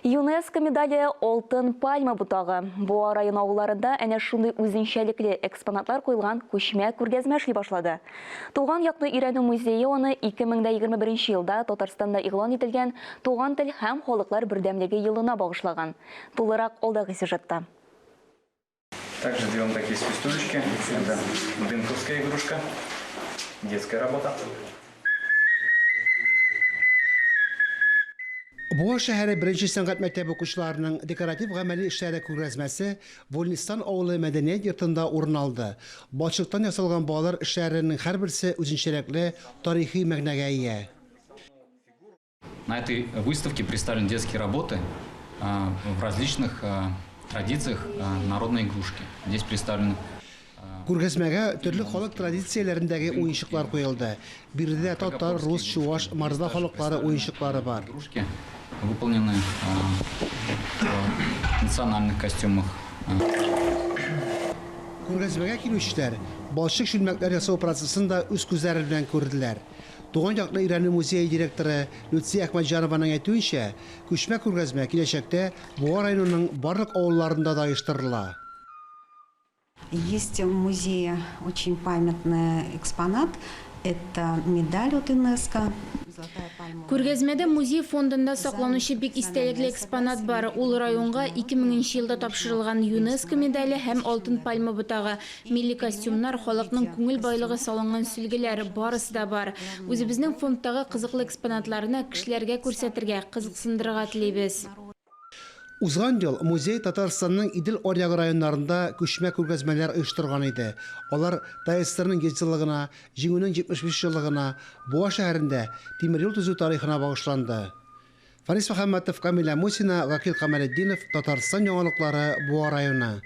ЮНЕСКО медале Алтын пальма ботагы. Буа районы авылларында әнә шундый үзенчәлекле экспонатлар куелган күчмә күргәзмә эшли башлады. Туган якны өйрәнү музее аны 2021 елда Татарстанда игълан ителгән Туган тел һәм халыклар бердәмлеге елына багышлаган. Тулырак алдагы сюжетта. Также делаем такие свистулечки. Это дымковская игрушка, детская работа. Буа шәһәре беренче сәнгать мәктәбе укучыларының декоратив-гамәли эшләре күргәзмәсе Вольнистан авылы мәдәният йортында урын алды. Балчыктан ясалган балалар эшләренең һәрберсе үзенчәлекле тарихи мәгънәгә ия. На этой выставке представлены детские работы в различных традициях народной игрушки. Здесь представлены Күргәзмәгә төрле халык традицияләрендәге уенчыклар куелды. Биредә татар, рус, чуваш, мордва халыклары уенчыклары бар. Игрушки выполнены в национальных костюмах. Күргәзмәгә килүчеләр балчык чүлмәкләр ясау процессын да үз күзләре белән күрделәр. Туган якны өйрәнү музее директоры Люция Әхмәтҗанованың әйтүенчә, күчмә күргәзмә киләчәктә Буа районының барлык авылларында да оештырыла. Есть в музее очень памятный экспонат. Это медаль от ЮНЕСКО. Күргәзмәдә музей фондында сакланучы бик истәлекле экспонат бар. Ул районга 2000 нче елда тапшырылган ЮНЕСКО медале һәм алтын пальма ботагы. Милли костюмнар, халыкның күңел байлыгы салынган сөлгеләр, барысы да бар. Үзебезнең фондтагы кызыклы экспонатларны кешеләргә күрсәтергә, кызыксындырырга телибез. Узган ел музей Татарстанның Идел аръягы районнарында күчмә күргәзмәләр оештырган иде. Алар ТАССРның 100 еллыгына, Җиңүнең 75 еллыгына, Буа шәһәрендә тимер юл төзү тарихына багышланды. Фанис Мөхәммәтов, Камилә Мусина, Гакил Камалетдинов, Татарстан яңалыклары, Буа районы.